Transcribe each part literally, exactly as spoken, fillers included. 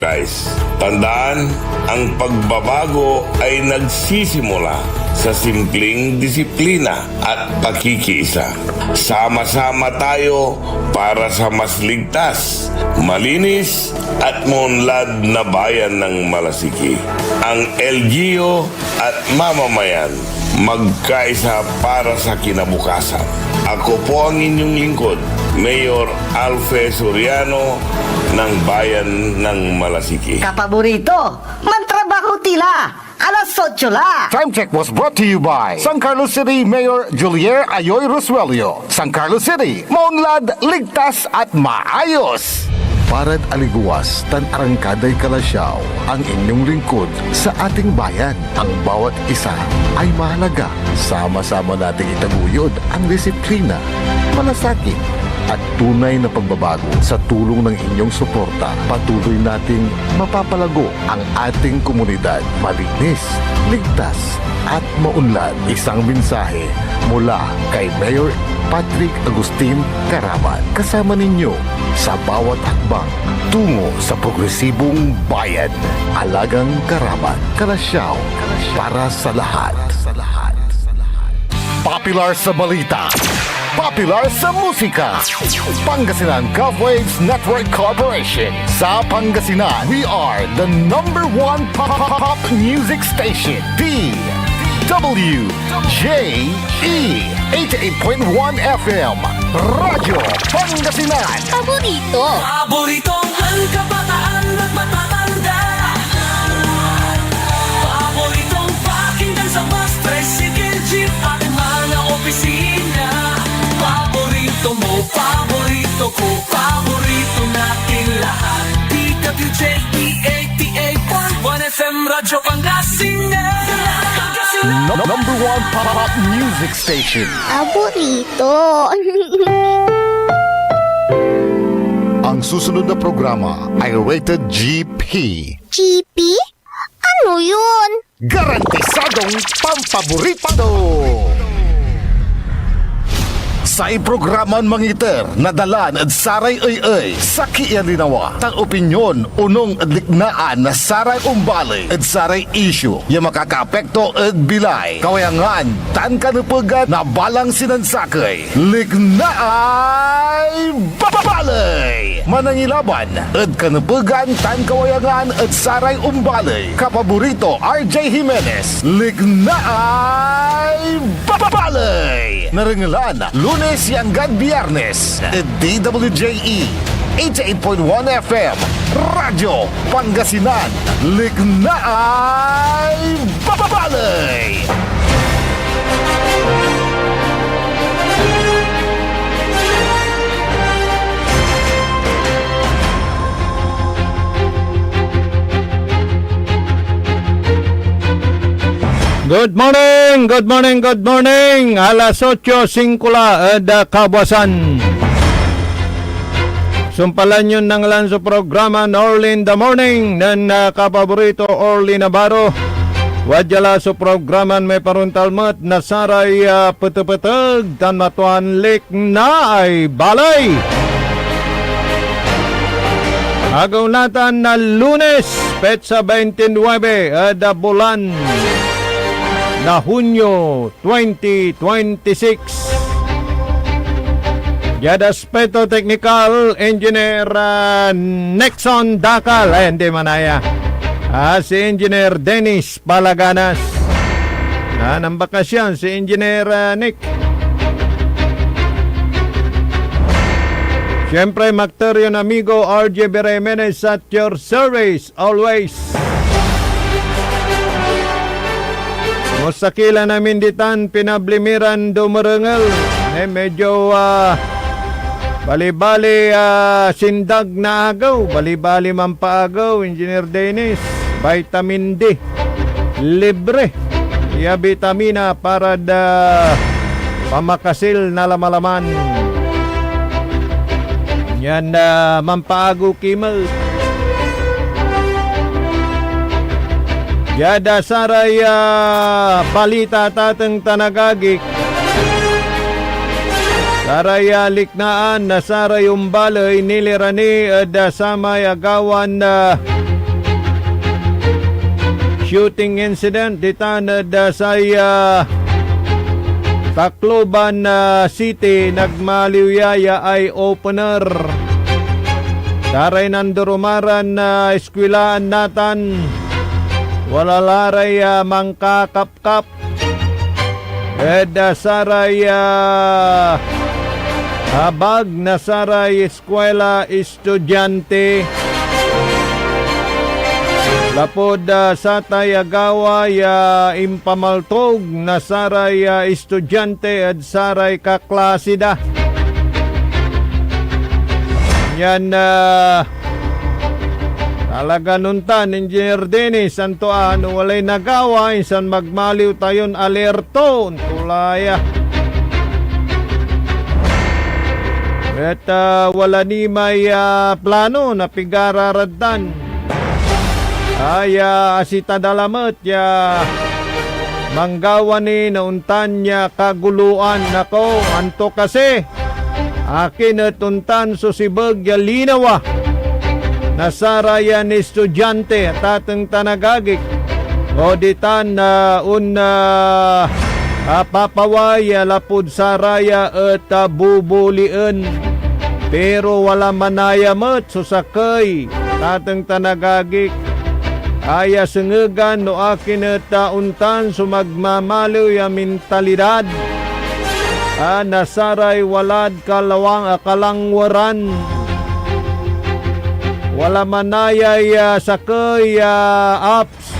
Guys, tandaan, ang pagbabago ay nagsisimula sa simpleng disiplina at pakikiisa. Sama-sama tayo para sa mas ligtas, malinis, at maunlad na bayan ng Malasiki. Ang L G U at mamamayan, magkaisa para sa kinabukasan. Ako po ang inyong lingkod, Mayor Alfe Soriano ng Bayan ng Malasiki. Kapaborito, mantrabaho tila. Alas otso la. Time check was brought to you by San Carlos City Mayor Julier Ayoy Rosuelio. San Carlos City, maunlad, ligtas at maayos. Parad aligewas tan arangkaday kalasyaw, ang inyong lingkod sa ating bayan. Ang bawat isa ay mahalaga. Sama-sama nating itaguyod ang disiplina, malasakit, at tunay na pagbabago. Sa tulong ng inyong suporta, patuloy nating mapapalago ang ating komunidad. Malinis, ligtas, at maunlad. Isang mensahe mula kay Mayor Patrick Agustin Caraman. Kasama ninyo sa bawat hakbang tungo sa progresibong bayan. Alagang Caraman, kalasyaw para sa lahat. Popular sa balita, popular sa musika. Pangasinan Gov Waves Network Corporation. Sa Pangasinan, we are the number one pop, pop, pop music station. D W J E, eighty-eight point one F M, Radyo Pangasinan. Paborito. Paboritong ang kabataan at matatanda. Paboritong pakinggan sa bus, tricycle, jeep at mga opisina. Paborito mo, paborito ko, paborito natin lahat. D W J E eighty-eight point one F M Radyo Pangasinan. No-, number one pop music station. Paborito. Ang susunod na programa ay rated G P. G P? Ano yun? Garantisadong pampaborito! Say programan mangiter na dalan ed saray ey-ey, sakey a linawa, tan opinyon onung ed liknaan na saray ombaley ed saray isyu ya makakaapekto ed bilay, kawayangan, tan kanepegan na balang sinansakey. Liknaay Baley! Manangilaban ed kanepegan tan kawayangan ed saray ombaley. Kapaborito, R J Jimenez. Liknaay Baley! Narengelan, Lunes ya anggad Biyernes, ed D W J E, eighty-eight point one F M, Radyo Pangasinan. Liknaay Baley! Good morning, good morning, good morning. Alas otso singko la ed, ah, kabuasan. Sumpalan yon nangelan so programa Orly in the Morning nen, ah, kapaborito Orly Navarro. Wadya la so programan may parontal met na saray, ah, petepeteg tan matuan liknaay baley. Agew natan na Lunes, petsa twenty-nine ed, ah, bulan na Hunyo, twenty twenty-six. Diad aspeto teknikal, Engineer, ah, Nixon Dacal. Ay, hindi manaya. Ah, si Engineer Dennis Palaganas. Ah, nambakasyon si Engineer, ah, Nick. Siyempre, makter yon amigo, R J B Remenes at your service. Always. Kumusta ki lan amin ditan, pinabli mi ran dumerengel. Eh, medyo, ah, balibali, ah, sindag na agew, balibali mampaagew, Engineer Dennis, vitamin D. Libre ya bitamina para da pamakasil na lamalaman. Yan, ah, mampaagew ki met. Diad saray, ah, balita, tateng tan agagi. Saray, ah, liknaan na saray ombaley nilirani ed, ah, samay agawan, ah, shooting incident ditan ed, ah, say, ah, Tacloban, ah, City, nagmaliw ya, ya eye-opener. Saray nandoromaran, ah, eskwelaan natan, wala la ray, ah, mankakapkap ed, ah, saray, ah, ah, bag na saray eskuela estudyante. Lapud, ah, satay a gawa ya impamaltog na saray, ah, estudyante ed saray kaklase da. Yan, ah, talagan ontan, Engineer Dennis, anto, ah, no walay nagawa, insan magmaliw tayon alerto, onto la ya. Et, ah, wala ni may, ah, plano na pigara rad tan. Ay, ah, asita da lamet ya manggawa ni na ontan ya kaguloan. Nako, anto kasi? Akin et ontan so sibeg ya linawa na sarayan estudyante, tateng tan agagik, o ditan, ah, on, ah, ah, papaway, ah, lapud saraya et, ah, bubulien. Pero wala manaya met so sakey, tateng tan agagik, aya sengegan no akin et, ah, ontan so magmamaliw ya mentalidad, ah, na saray walad kalawang a kalangweran. Wala manayay, ah, sakey ya apps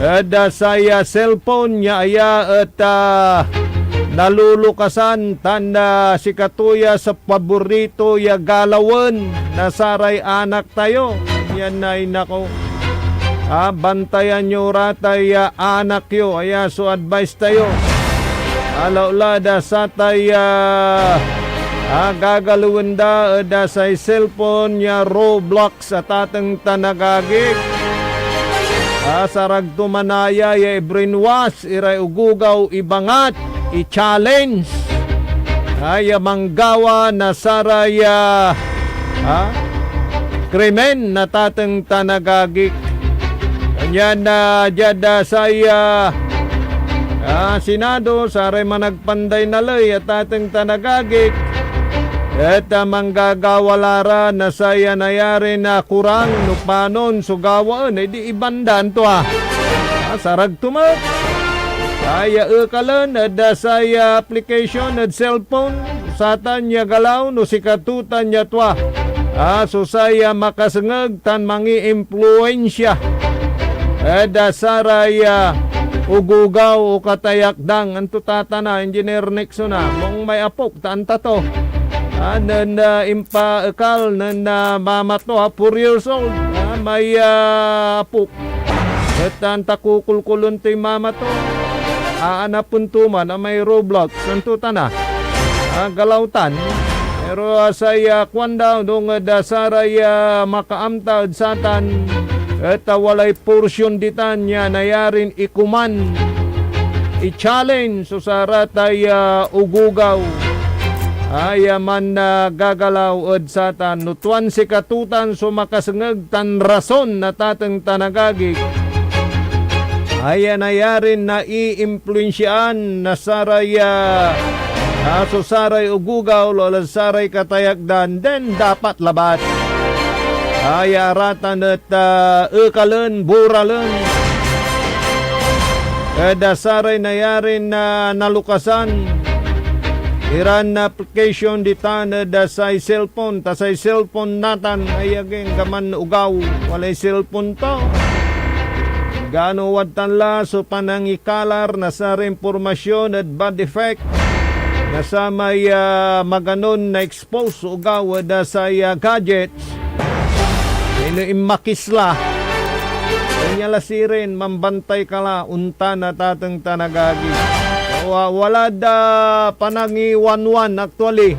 ed, ah, say, ah, cellphone ya aya et, ah, nalulukasan tan, ah, sikato ya sa paborito ya galawen na saray anak tayo. Yan, ay nako. Ah, bantayan yo ra tay, ah, anak yo. Aya so advice tayo. Alaw la da satay, ah, ah, gagalawen da ed, ah, say cellphone ya Roblox a tateng tan agagik. Ah, sarag to manaya ya i-brainwash iray ogogaw, ibangat, i-challenge, ah, ya manggawa na saray, ah, ah, krimen na tateng tan agagik. Kanyan, ah, diad, ah, say, ah, ah, Senado, saray managpanday na ley a tateng tan agagik, et, ah, manggagawa la ra na saya nayarin, ah, kurang no panon so gawaen, eh, di ibandan to, ah. Ah, sarag to met. Aya ekalen ed, ah, say, ah, application ed cellphone, satan ya galaw no sikato tan ya tua. Ah, so say, ah, makasengeg tan mangiimpluensia ed, ah, saray, ah, ogogaw o katayakdang. Anto tatan a, Engineer Nixon, ah, mong may apok ta anta to. Ah, nen, ah, impaekal nen, ah, mama to, ah, four years old. Ah, may, ah, apok. Et anta kukulkulen toy mama to. Aanapen to man a may Roblox. Anto tan a? Ah, galaw tan. Pero, ah, say, ah, kuan da, onung ed, ah, saray, ah, makaamta ed satan, et, ah, walay porsion ditan ya nayarin ikuman, i-challenge so saratay, ah, ogogaw, ah, ya man, ah, gagalaw ed satan. No tuan sikato tan so makasengeg tan rason na tateng tan agagik, aya nayarin naiimpluensiaan na saray, ah, ah, so saray ogogaw, lalo saray katayakdan, den dapat labat aya aratan et, ah, ekalen, buralen ed, ah, saray nayarin, ah, nalukasan iran, ah, application ditan ed, ah, say cellphone, ta say cellphone natan ay agi anggaman ogaw, walay cellphone to. Gano wadtan la so panangikalar na saray impormasyon ed bad effect na samay, ah, maganon na-expose so ogaw ed, ah, say, ah, gadgets. Ino inmakis la? Kanya la sirin, mambantay ka la, ontan a tateng tan agagi. Wa-, walad, ah, panangiwanwan actually.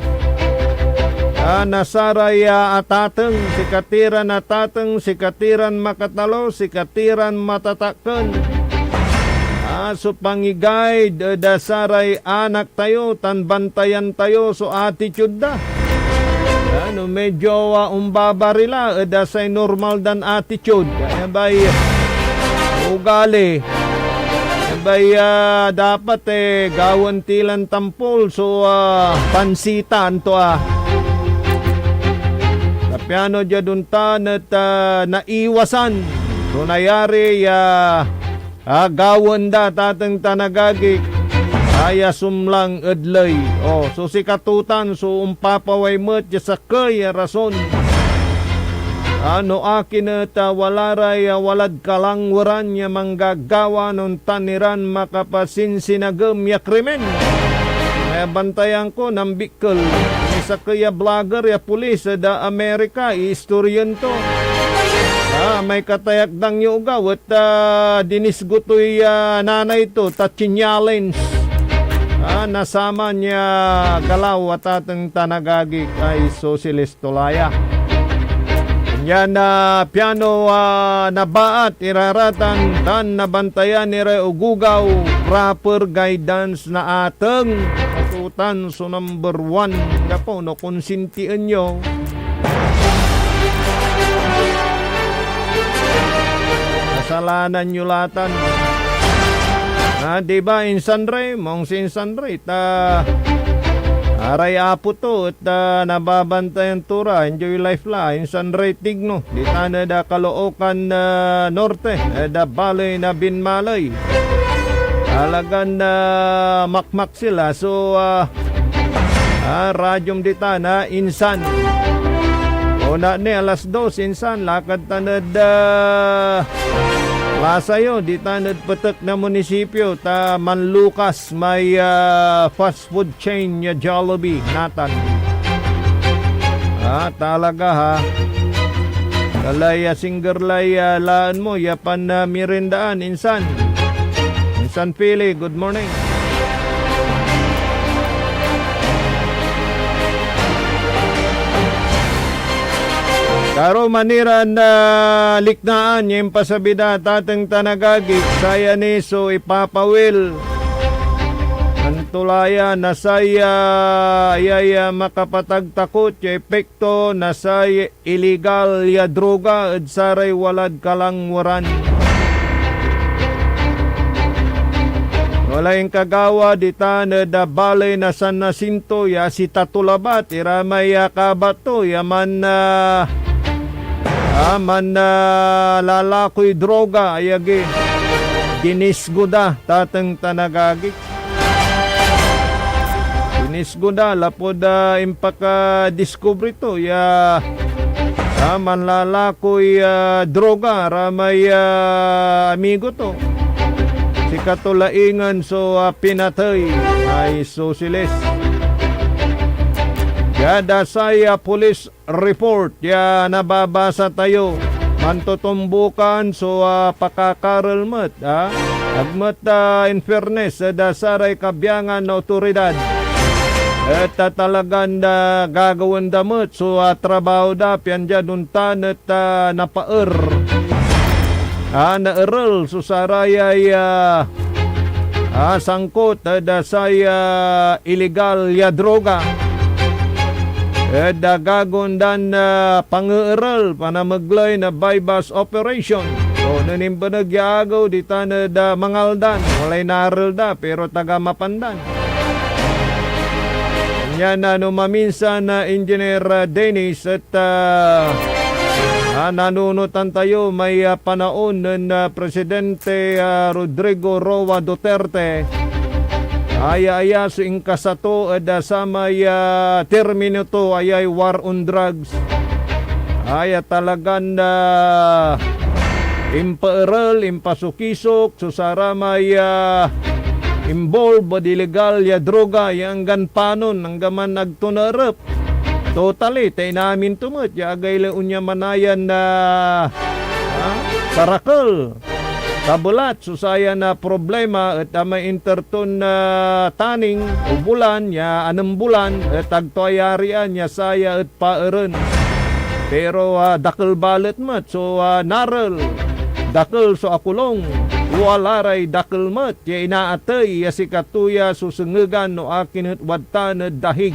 Ah, na saray, ah, atateng, sikatiran atateng, sikatiran makatalo, sikatiran matatakken. Ah, so pangiguide ed, ah, saray anak tayo tan bantayan tayo so attitude da. Ah, no medyo, ah, ombabari la ed, ah, say normal dan attitude. Kaya bay, ugali. Abay, ah, dapat, eh, gawaen ti lan tampol so, ah, pansitan to, ah. Ta piano diad ontan et, ah, naiwasan so nayari ya, ah, gawaen da, tateng tan agagi, aya sumlang ed ley. Oh, so sikato tan so ompapaway met ya sakey a rason, ah, no akin et, ah, wala ray, ah, walad kalangweran ya manggagawa no ontan iran makapasinsinagem ya krimen. Nabantayan ko, nambikkel. May sakey a blogger ya pulis ed, ah, Amerika, iistoryan to. Ah, may katayakdang ya ogaw et, ah, dinisgo toy, ah, nanay to, ta chinyalens. Ah, nasaman ya galaw a tateng tan agagi, ay, sosilis. Tulaya. Kanyan, ah, piano, ah, nabaat, iraratan, tan nabantayan iray ogogaw, proper guidance na ateng. Katutan so number one. Gapo no konsintien yo. Kasalanan yo latan. Ah, di ba, insan re, mong si insan re, ta aray apo to, et, ah, nababantayan to ra, enjoy life la, insan ray tigno, ditan ed, ah, Caloocan, ah, Norte, ed, ah, baley na Binmaley. Talagan, ah, makmak sila, so, ah, ah, radyom ditan, ah, insan. Ona ni, alas dos, insan, lakad tan ed, ah, plasa yo, ditan ed petek na munisipyo, ta manlukas may, ah, fast food chain ya Jollibee, natan. Ah, talaga, ha. Kalay, ah, singger lay, ah, laen mo, ya pan, ah, mirindaan, insan. Insan Pili, good morning. Karo maniran, ah, liknaan ya impasabi da, tateng tan agagi, saya ni so ipapawil. Antulayan na say, ah, ayay, ah, makapatagtakot ya epekto na say iligal ya droga ed saray walad kalangweran. Walay inkagawa ditan ed, ah, baley na San Jacinto ya sitato labat, ira may, ah, kabat to ya man, ah, ah, man, ah, lalakoy droga, ayagi. Dinisgo da, tateng tan agagi. Dinisgo da lapud, ah, impakadiskubre to ya, ah, manlalakoy, ah, droga ra may, ah, amigo to. Sikato laingen so, ah, pinatey. Ay, sosiles. Diad, ah, say, ah, police report ya nababasa tayo, mantotombukan so, ah, pakakarel met, ah. Ag met, ah, in fairness ed, ah, saray kabiangan na otoridad et, ah, talagan, ah, gagawaen da met so, ah, trabaho da, pian diad ontan et, ah, napaer, ah, naerel so sarayay, ah, ah, sangkot ed, ah, say, ah, iligal ya droga. Ed, ah, gagawaen dan, ah, pangeerel, panamegley na buy-bust operation. O, nen imbeneg ya agew, ditan ed, ah, Mangaldan, walay narel da, pero taga Mapandan. Kanyan, ah, no maminsan, ah, Engineer, ah, Dennis, et, ah, ah, nanunotan tayo may, ah, panaon nen, ah, Presidente, ah, Rodrigo Roa Duterte. Aya, aya so inkasa to ed, ah, samay, ah, termino to, ayay war on drugs. Aya talagan, ah, impaerel, impasukisok so saramay, ah, involved ed iligal ya droga ya anggan panon, anggaman ag to naerep. Totally, ta inamin to met ya agay la onya manayan na, ah, karakel. Kabelat so sayan a problema et amay inter ton, ah, taning o bulan ya anembulan et ag to ayarian ya saya et paeren. Pero, ah, dakel balet met so, ah, narel, dakel so akolung, wala ray dakel met ya inaatey ya sikato ya so sengegan no akin et wadtan ed dahig,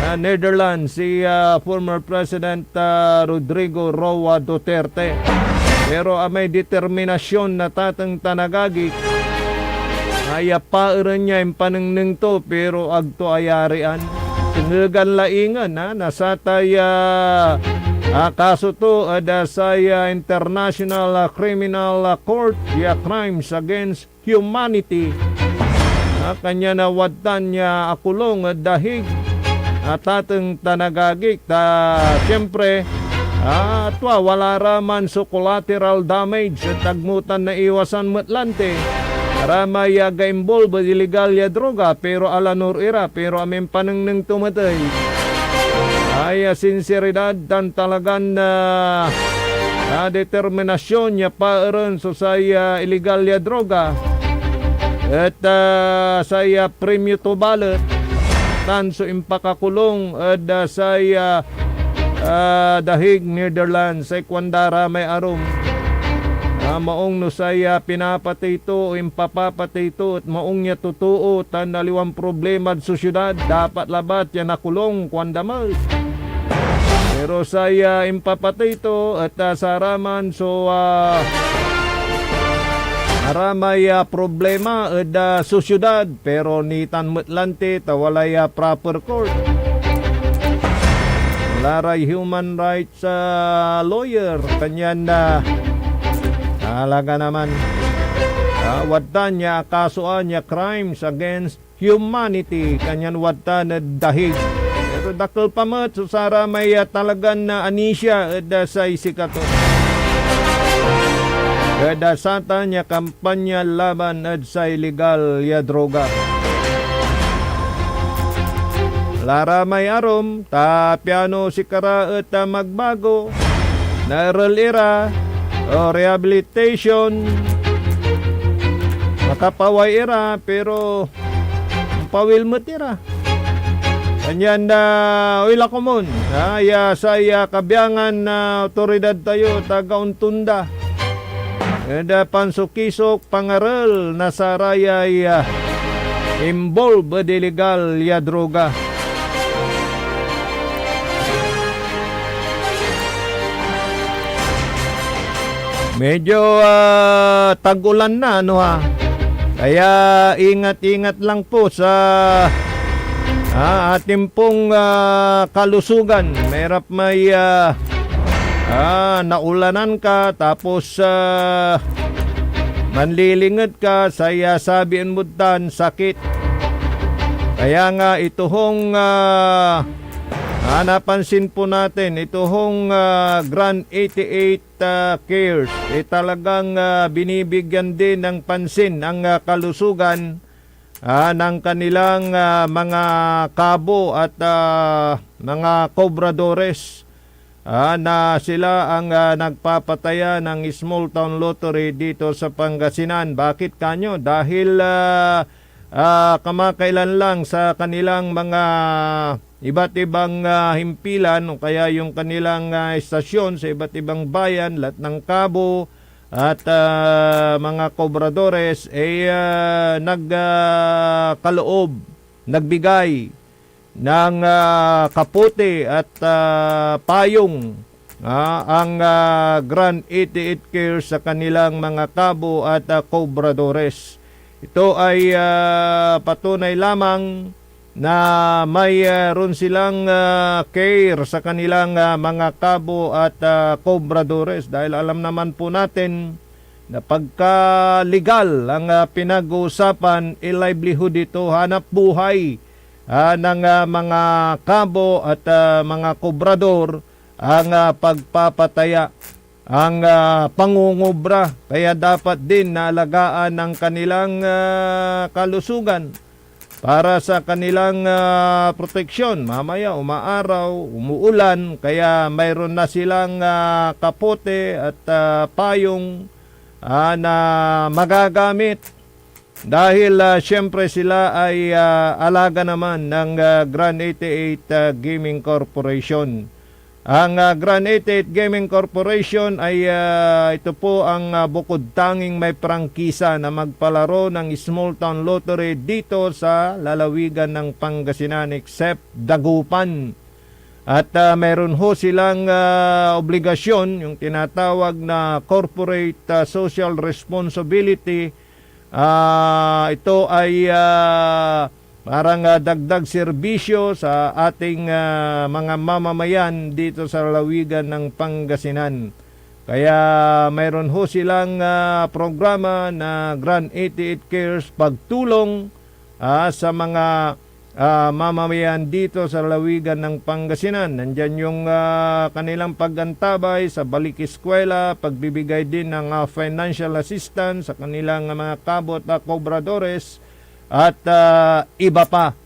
ah, Netherlands si, ah, former President, ah, Rodrigo Roa Duterte. Pero amay determinasyon na tateng tan agagi, aya paeren ya impanengneng to, pero ag to ayarian. Tengegan la ingen, ha, na satay, ah, ah, kaso to ed, ah, say, ah, International, ah, Criminal, ah, Court ya crimes against humanity. Ah, kanyan, ah, wadtan ya akolung ed dahig, ah, tateng tan agagik, ta siyempre, ah, tua, wala ra man so collateral damage et agmo tan naiwasan met lanti. Aramay, ah, ga-involve ed iligal ya droga, pero alanur ira, pero amin panengneng to met ey. Ay, ah, sinseridad tan talagan, ah, ah, determinasyon ya paeren so say, ah, iligal ya droga et, ah, say, ah, premyo to balet tan so impakakolung ed, ah, say, ah, ah, dahig Netherlands. Say kuanda ra may arum, ah, maong no say, ah, pinapatey to o impapapatey to et maong ya totoo tan aliwan problemad so siudad, dapat labat ya nakolung, kuanda met. Pero say, ah, impapatey to et, ah, saraman so, ah, aramay, ah, problema ed, ah, so siudad, pero nitan met lanti ta walay, ah, proper court. Wala ray human rights, ah, lawyer, kanyan, ah, talaga naman. Ah, wadtan ya akasoan ya crimes against humanity, kanyan wadtan ed dahig. Pero dakel pa met so saramay, ah, talagan, ah, anisia ed, ah, say sikato. Ed, ah, satan ya kampanya laban ed say legal ya droga. Wala ra may arum, ta piano sikara et, ah, magbago, naerel ira, o rehabilitation, makapaway ira, pero ompawil met ira. Kanyan, ah, oy la komon, ah, ya say, ah, kabiangan na awtoridad tayo, taga Ontonda. Ed, ah, pansukisok, pangarel na sarayay, ah, involved ed iligal ya droga. Medyo, ah, tag-ulan na, ano, ha? Kaya ingat-ingat lang po sa, ah, atin pong, ah, kalusugan. Mahirap may, ah, ah, naulanan ka, tapos, ah, manlilinget ka, say, ah, sabien mod tan sakit. Kaya nga, ito hong, ah, ah, napansin po natin, ito hong, ah, Grant eighty-eight, ah, Cares, eh, talagang, ah, binibigyan din ng pansin ang, ah, kalusugan, ah, ng kanilang, ah, mga kabo at, ah, mga kobradores, ah, na sila ang, ah, nagpapataya ng small town lottery dito sa Pangasinan. Bakit kanyo? Dahil, ah, ah, kamakailan lang sa kanilang mga iba't ibang, ah, himpilan o kaya yung kanilang, ah, estasyon sa iba't ibang bayan, lahat ng kabo at, ah, mga kobradores, eh, ah, nag, ah, kaloob, nagbigay ng, ah, kapote at, ah, payong, ah, ang, ah, Grant eighty-eight Cares sa kanilang mga kabo at, ah, kobradores. Ito ay, ah, patunay lamang na mayroon silang, ah, care sa kanilang, ah, mga kabo at, ah, kobradores, dahil alam naman po natin na pagka legal ang, ah, pinag-uusapan, eh, livelihood ito, hanap buhay, ah, ng, ah, mga kabo at, ah, mga kobrador ang, ah, pagpapataya, ang, ah, pangungubra. Kaya dapat din naalagaan ang kanilang, ah, kalusugan para sa kanilang, ah, proteksyon. Mamaya umaaraw, umuulan, kaya mayroon na silang, ah, kapote at, ah, payong, ah, na magagamit. Dahil, ah, siyempre sila ay, ah, alaga naman ng, ah, Grand eighty-eight, ah, Gaming Corporation. Ang, ah, Grand eighty-eight Gaming Corporation ay, ah, ito po ang, ah, bukod tanging may prangkisa na magpalaro ng Small Town Lottery dito sa lalawigan ng Pangasinan, except Dagupan. At, ah, mayroon ho silang, ah, obligasyon, yung tinatawag na corporate, ah, social responsibility. Ah, ito ay, ah, parang, ah, dagdag serbisyo sa ating, ah, mga mamamayan dito sa lalawigan ng Pangasinan. Kaya mayroon ho silang, ah, programa na Grant eighty-eight Cares, pagtulong, ah, sa mga, ah, mamamayan dito sa lalawigan ng Pangasinan. Nandiyan yung, ah, kanilang pag-antabay sa balik eskwela, pagbibigay din ng, ah, financial assistance sa kanilang mga kabot, ah, kobradores, at, ah, iba pa.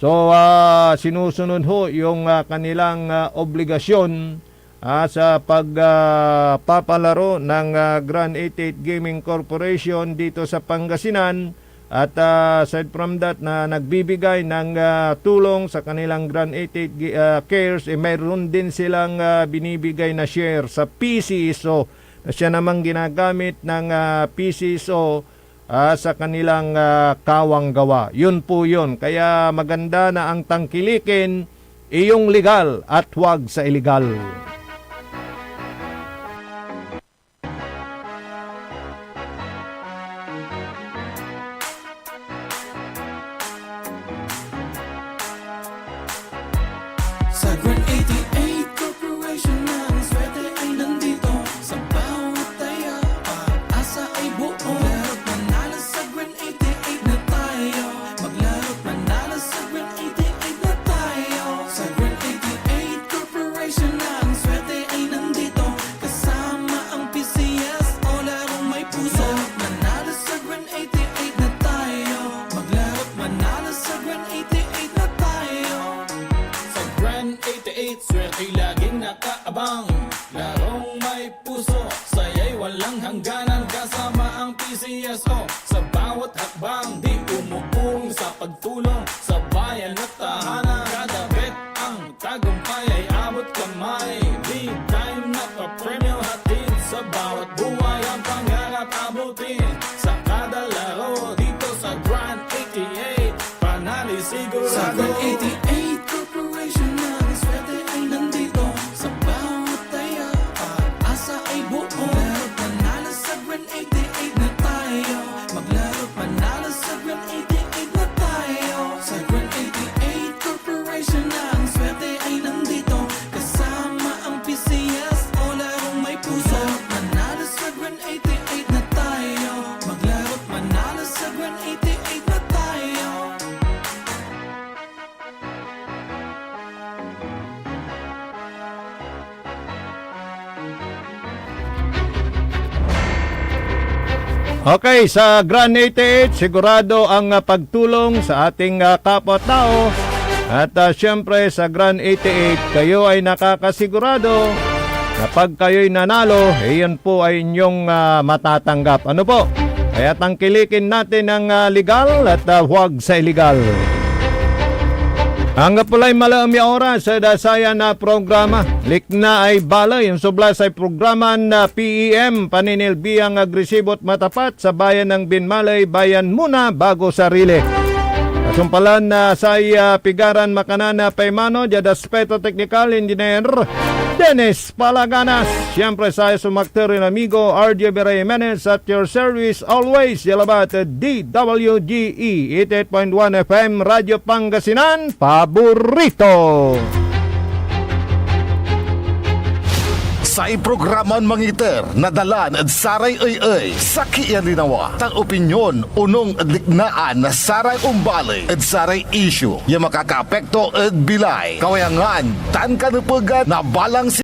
So, ah, sinusunod ho yung, ah, kanilang, ah, obligasyon, ah, sa pag, ah, papalaro ng, ah, Grand eighty-eight Gaming Corporation dito sa Pangasinan. At, ah, aside from that, na nagbibigay ng, ah, tulong sa kanilang Grand eighty-eight Gi-, ah, Cares, eh, mayroon din silang, ah, binibigay na share sa P C S O, na siya namang ginagamit ng, ah, P C S O, ah, sa kanilang, ah, kawang gawa. Yun po yun. Kaya maganda na ang tangkilikin, iyong legal at huwag sa iligal. Sa Grand eighty-eight Corporation, ang swerte ay nandito. Sa bawat taya, pag-asa ay buo. Laro, manalo sa Grand eighty-eight na tayo. Maglaro, manalo sa Grand eighty-eight na tayo. Sa Grand eighty-eight Corporation, ang swerte ay nandito. Kasama ang P C S O, larong may puso. Manalo sa Grand eighty-eight na tayo. Maglaro, manalo sa Grand eighty-eight na tayo. Sa Grand eighty-eight, swerte laging nakaabang. Larong may puso, saya'y walang hangganan. Kasama ang P C S O sa bawat hakbang. Di umuurong sa pagtulong sa bayan at tahanan. Kada bet ang tagumpay ay abot kamay. Big time na papremyo, hatid sa bawat buhay ang pangarap abutin. Sa kada laro dito sa Grand eighty-eight, panalo sigurado. Sa Grand eighty-eight Corporation, ang swerte ay nandito. Sa bawat taya, pag-asa ay buo. Laro, manalo sa Grand eighty-eight na tayo. Maglaro, manalo sa Grand eighty-eight na tayo. Sa Grand eighty-eight Corporation, ang swerte ay nandito. Kasama ang P C S O, larong may puso. Manalo sa Grand eighty-eight na tayo. Maglaro, manalo sa Grand eighty-eight na tayo. Okay, sa Grand eighty-eight, sigurado ang, ah, pagtulong sa ating, ah, kapwa-tao. At, ah, siyempre, sa Grand eighty-eight, kayo ay nakakasigurado na pag kayo'y nanalo, iyon po ay inyong, ah, matatanggap. Ano po? Kaya tangkilikin natin ang, ah, legal at, ah, huwag sa iligal. Anggapo lay malaem ya oras ed sayan a programa. Likna ay baley, insublay say programan P E M, Paninilbiang Agresibo at Matapat sa Bayan ng Binmaley, Bayan Muna Bago Sarili. Kasumpalan na say, ah, pigaran makanan a paimano, diad aspeto teknikal, Engineer Dennis Palaganas. Siyempre, saya sumakter in amigo, R J B Rey Jimenez, at your service always, ya labat ed D W G E eighty-eight point one F M, Radyo Pangasinan, paborito. Say programan mangiter na dalan ed saray ey-ey, sakey ya linawa, tan opinyon onung ed liknaan na saray ombaley ed saray isyu ya makakaapekto ed bilay, kawayangan, tan kanepegan na balang